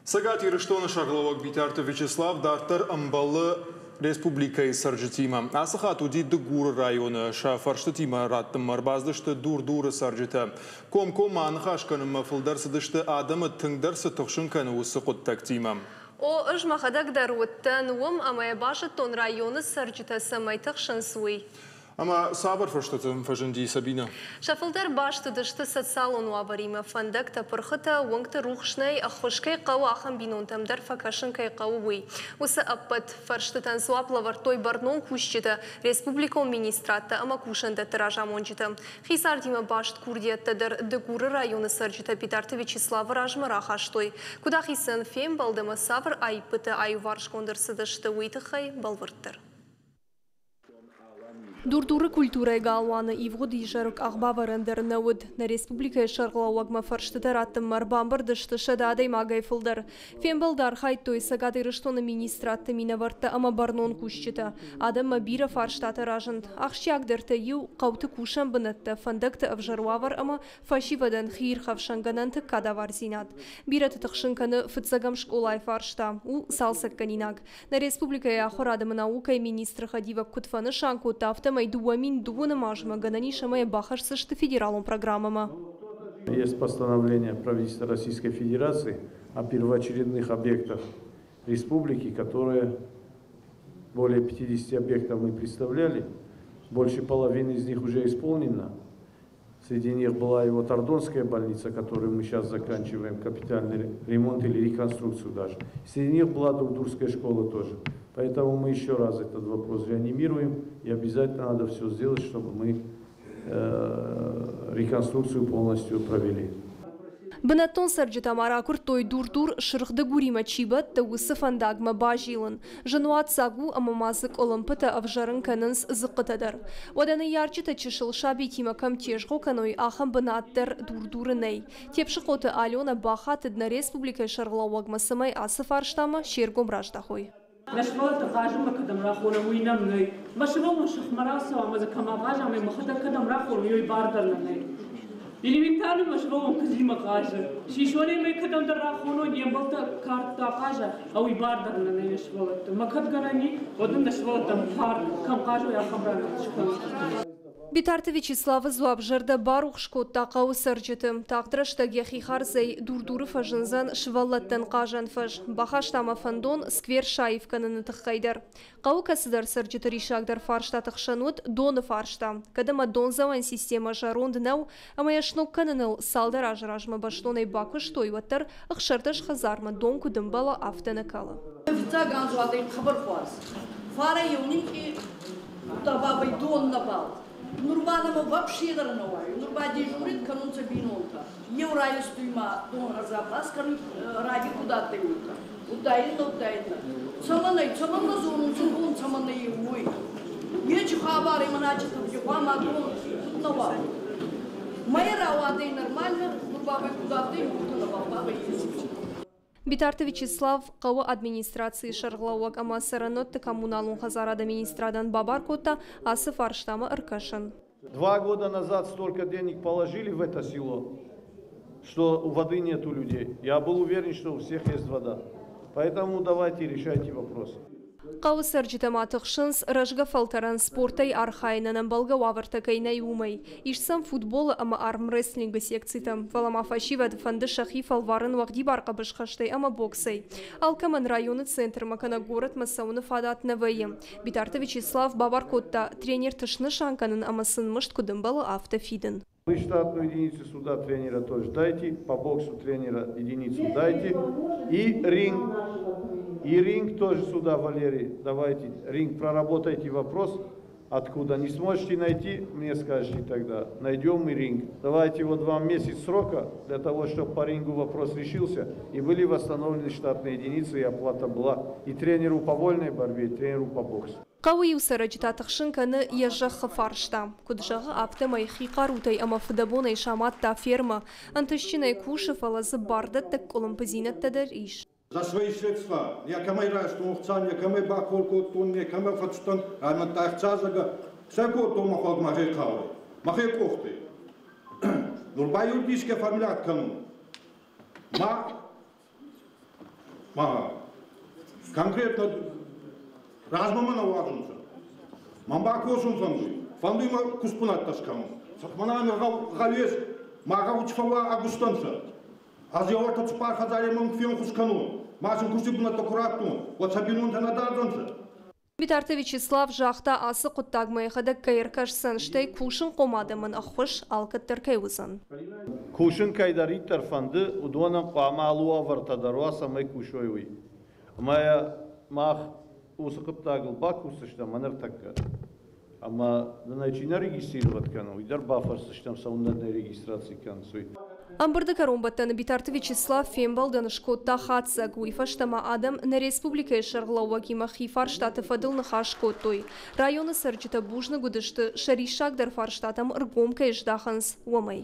Цӕгат Ирыстоны сӕргълӕууӕг Битарты Вячеслав дарддӕр ӕмбӕлы республикӕйы цӕрджытимӕ. Ацы хатт уыди Дыгуры районы. Сӕ фӕрстытимӕ раттынмӕ ӕрбацыдысты Дур-Дуры цӕрджытӕ. Комкоммӕ аныхас кӕнынмӕ фылдӕр цыдысты адӕмы тынгдӕр цы тыхсын кӕны, уыцы хъуыддӕгтимӕ. О, ӕз мӕхӕдӕг дӕр уыдтӕн уым ӕмӕ йӕ базыдтон, районы цӕрджытӕ цӕмӕй тыхсынц, уый. Ӕмӕ цавӕр фӕрстытӕ фӕзынди, Сабинӕ? Сӕ фылдӕр баст уыдысты социалон уавӕримӕ. Фӕндӕгтӕ, пырхытӕ, уынгты рухс нӕй, ӕххуыс кӕй хъӕуы, ахӕм бинонтӕм дӕр фӕкӕсын кӕй хъӕуы, уый. Уыцы ӕппӕт фӕрстытӕн дзуапп лӕвӕрдтой бӕрнон кусджытӕ, республикон министрадтӕ ӕмӕ кусӕндӕтты разамонджытӕ. Хи цардимӕ баст курдиӕттӕ дӕр Дыгуры районы цӕрджытӕ Битарты Вячеславы размӕ рахастой. Куыд ахицӕн фембӕлд ӕмӕ цавӕр аиппытӕ аиуварсгонд ӕрцыдысты, уый тыххӕй бӕлвырддӕр. Дур-Дуры культурӕйы галуаны ивгъуыд изӕры къахбавӕрӕн дӕр нӕ уыд. Нӕ республикӕйы сӕргълӕууӕгмӕ фӕрстытӕ раттынмӕ ӕрбамбырд сты 100 адӕймагӕй фылдӕр. Фембӕлды архайдтой Цӕгат Ирыстоны министрадты минӕвӕрттӕ ӕмӕ бӕрнон кусджытӕ. Адӕммӕ бирӕ фарстатӕ разынд. Ахсджиагдӕртӕй иу – хъӕуты кусӕн бынӕттӕ, фӕндӕгты ӕвзӕр уавӕр ӕмӕ фӕсивӕдӕн хиирхӕфсӕн гӕнӕнты кадавардзинад. Бирӕты тыхсын кӕны фыццӕгӕм скъолайы фарста. У цалцӕггӕнинаг. Нӕ республикӕйы ахуырад ӕмӕ наукӕйы министры хӕдивӕг куыд фӕнысан кодта, афтӕмӕй 2002 азмӕ гӕнӕн ис ӕмӕ бахӕсдзысты федералон программӕмӕ. Есть постановление правительства Российской Федерации о первоочередных объектах республики, которые более 50 объектов мы представляли, больше половины из них уже исполнено. Среди них была и вот Ардонская больница, которую мы сейчас заканчиваем, капитальный ремонт или реконструкцию даже. Среди них была Дур-Дурская школа тоже. Поэтому мы еще раз этот вопрос реанимируем и обязательно надо все сделать, чтобы мы реконструкцию полностью провели. Бынӕттон цӕрджытӕ ма ракуырдтой Дур-Дур Сырх Дыгуримӕ чи бӕтты, уыцы фӕндагмӕ базилын. Зын уаццаг у ӕмӕ ма дзы къуылымпытӕ ӕвзӕрын кӕнынц дзыхъхъытӕ дӕр. Уӕдӕ ныййарджытӕ чысыл сабитимӕ кӕм тезгъо кӕной, ахӕм бынат дӕр Дур-Дуры нӕй. Тепсыхъоты Аленӕ бахатыд нӕ республикӕйы сӕргълӕууӕгмӕ, цӕмӕй ацы фарстамӕ се ргом раздахой. Нӕ сывӕллӕтты хъазынмӕ кӕдӕм рахонӕм, уый нӕм нӕй. Мӕ сывӕллон сыхмӕ рацӕуа ӕмӕ дзы кӕм ахъаза ӕмӕ мӕхӕдӕг кӕдӕм рахонон, уый бар дӕр нӕ нӕй. Элементарно мӕ сывӕллон куыдзимӕ хъазы. Сисонӕй мӕ кӕдӕмдӕр рахонон, йе мбӕлттӕ кӕртты ахъаза, а уый бар дӕр нӕ нӕй нӕ сывӕллӕтты. Мӕ кӕд гӕнӕн и, уӕд нын нӕ сывӕллӕттӕн парк, кӕм хъазой, ахӕм ран скӕнын. Битарты Вячеславы дзуапп зӕрдӕ барухс кодта хъӕуы цӕрджыты. Тагъд рӕстӕг йӕхи хардзӕй Дур-Дуры фӕзындзӕн сывӕллӕттӕн хъазӕн фӕз. Бахаста ма фӕндон сквер саив кӕныны тыххӕй дӕр. Хъӕуы кӕцыдӕр цӕрджыты риссагдӕр фарстаты хсӕн уыд доны фарста. Кӕд ӕмӕ дондзӕуӕн системӕ зӕронд нӕу ӕмӕ йӕ сног кӕныныл цалдӕр азы размӕ бӕстонӕй бакуыстой, уӕддӕр 16 хӕдзармӕ дон куыд ӕмбӕлы, афтӕ нӕ кӕлы. Фыццаг анзуатӕй хъӕбӕр хуарз. Фарӕ еуникъи удта бабӕй дон нӕбал. Нур ба нӕмӕ вообще дӕр нӕ уайуй. Нур ба дежурит кӕнунцӕ бийнонтӕ. Еу райстуй ма дон запас кӕнуй раги куд адтӕй, уотӕ. Удта иннӕ, удта иннӕ. Цӕмӕн ӕй, цӕмӕн нӕ зонунцӕ дон цӕмӕн ӕй, уой. Ечи хабар имӕ начи хъуама дон куд нӕ уа. Мӕй рауадӕй нормально, нур бабӕй куд адтӕй, уотӕ нӕбал бабӕй ес. Битарты Вячеслав хъӕуы администрацийы сӕргълӕууӕг ӕмӕ цӕрӕнуӕтты коммуналон хӕдзарады министрадӕн бабар кодта ацы фарстамӕ ӕркӕсын. 2 года назад столько денег положили в это село, что воды нет у людей. Я был уверен, что у всех есть вода. Поэтому давайте решайте вопрос. Хъӕуы цӕрджытӕ ма тыхсынц, рӕзгӕ фӕлтӕрӕн спортӕй архайынӕн ӕмбӕлгӕ уавӕртӕ кӕй нӕй, уымӕй. Ис сӕм футболы ӕмӕ армрестлингы секцитӕ, фӕлӕ ма фӕсивӕд фӕнды сӕхи фӕлварын уӕгъдибар хъӕбысхӕстӕй ӕмӕ боксӕй. Алкӕмӕн районы центрмӕ кӕнӕ горӕтмӕ цӕуыны фадат нӕ вӕййы. Битарты Вячеслав бабар кодта тренерты снысан кӕнын ӕмӕ сын мызд куыд ӕмбӕлы, афтӕ фидын. Вы штатную единицу сюда тренера тоже дайте, по боксу тренера единицу дайте. И ринг тоже сюда, Валерий, давайте. Ринг, проработайте вопрос, откуда. Не сможете найти, мне скажете тогда. Найдем мы ринг. Давайте вот вам месяц срока для того, чтобы по рингу вопрос решился и были восстановлены штатные единицы и оплата была и тренеру по вольной борьбе, и тренеру по боксу. Хъӕуы иу цӕрӕджы та тыхсын кӕны йӕ зӕххы фарста. Куыд зӕгъы, афтӕмӕй хи хъарутӕй ӕмӕ фыдӕбонӕй самадта фермӕ. Ӕнтыстджынӕй кусы, фӕлӕ дзы бардӕттӕг къуылымпыдзинӕдтӕ дӕр ис. За свои средства некӕмӕй райстон ӕхца, некӕмӕй бахъор кодтон, некӕмӕ фӕцудтӕн, ӕмӕ ӕхца зӕгъгӕ, сӕ кодтон мӕхуӕдӕг мӕхе хъаурӕй, мӕхе къохтӕй. Нур ба юридически оформлять кӕнун. Ма Ма конкретно размӕ мӕ нӕ уадзунцӕ. Мӕн ба косун фӕндуй. Фӕндуй мӕ кустбунӕттӕ скӕнун. Мӕнӕ ами гъӕуес, ма гъӕуи фӕууа ӕгустӕнцӕ. Ӕз еуӕртӕ цуппар хӕдзаремӕн фенхус кӕнун. Ма син кусти бунӕттӕ ку раттун, уӕд сӕ бийнонтӕ нӕ дардзӕнцӕ. Битарты Вячеслав загъта, ацы хъуыддагмӕ йӕхӕдӕг кӕй ӕркӕсдзӕн, стӕй кусынхъом адӕмӕн ӕххуыс алкӕддӕр кӕй уыдзӕн. Кусын кӕйдӕриддӕр фӕнды, уыдонӕн хъуамӕ алы уавӕртӕ дӕр уа, цӕмӕй кусой, уый. Ӕмӕ мах уыцы хъуыддагыл бакусдзыстӕм ныртӕккӕ. Ӕмӕ нын ӕй чи нӕ регистрировать кӕны, уый дӕр бафӕрсдзыстӕм, цӕуылнӕ нӕ регистраци кӕнынц, уый. Ӕмбырды кӕронбӕттӕны Битарты Вячеслав фембӕлдӕн скодта хатдзӕг. Уый фӕстӕ ма адӕм нӕ республикӕйы сӕргълӕууӕгимӕ хи фарстаты фӕдыл ныхас кодтой. Районы цӕрджытӕ бузныг уыдысты, сӕ риссагдӕр фарстатӕм ӕргом кӕй здахынц, уымӕй.